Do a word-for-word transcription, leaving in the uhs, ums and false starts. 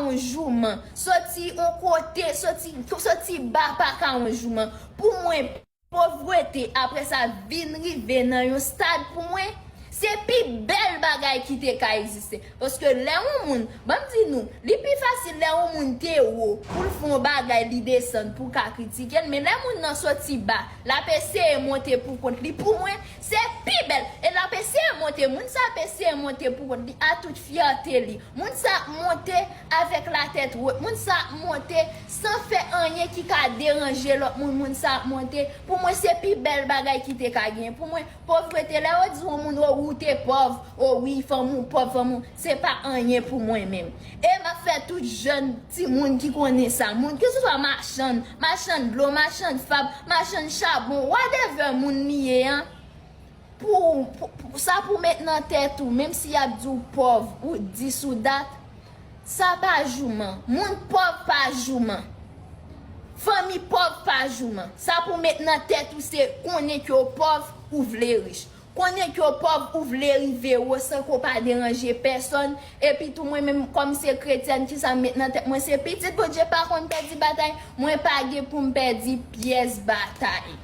yon jouman. Soti yon kote, soti, soti ba pa ka yon jouman. Pou mwen, povrete, apre sa, vin rive nan yon stad pou mwen, se pi bèl bagay ki te ka egziste. Paske lè yon moun, ban m di nou, li pi fasil lè yon moun te wo, pou l fè yon bagay, li desann, pou w ka kritike l. Men lè moun nan soti ba, l ap eseye monte pou kont li. Pou mwen, se pi bèl. E l ap eseye monte, moun sa ap eseye monte pou kont li, a tout fyète li. Moun sa ap monte avèk latèt wot. Moun sa ap monte san fè anyen ki ka deranje lòt moun. Moun sa ap monte. Pou mwen, se pi bèl bagay ki te ka genyen. Pou mwen, povrete, lè yo di yon moun, o, ou te pòv, o wi, fanmi w pòv, fanmi w, se pa anyen pou mwen menm. E m ap fè tout jèn timoun ki konnen sa, moun, keseswa machann, machann dlo, machann fab, machann chabon, whatever moun li ye an, pou, pou, pou sa pou met nan tèt ou, menm si y ap di w pòv, ou dis ou dat, sa pa jouman. Moun pòv pa jouman. Fanmi pòv pa jouman. Sa pou met nan tèt ou se konnen ke w pòv, ou vle rich. Konnen ke w pòv, ou vle rive wo san ke w pa deranje pèsonn. Epi tou, mwen menm, kòm se kretyèn, kisa m met nan tèt mwen? Se pitit Bondye pa konn pèdi batay, mwen pa gen pou m pèdi pyès batay.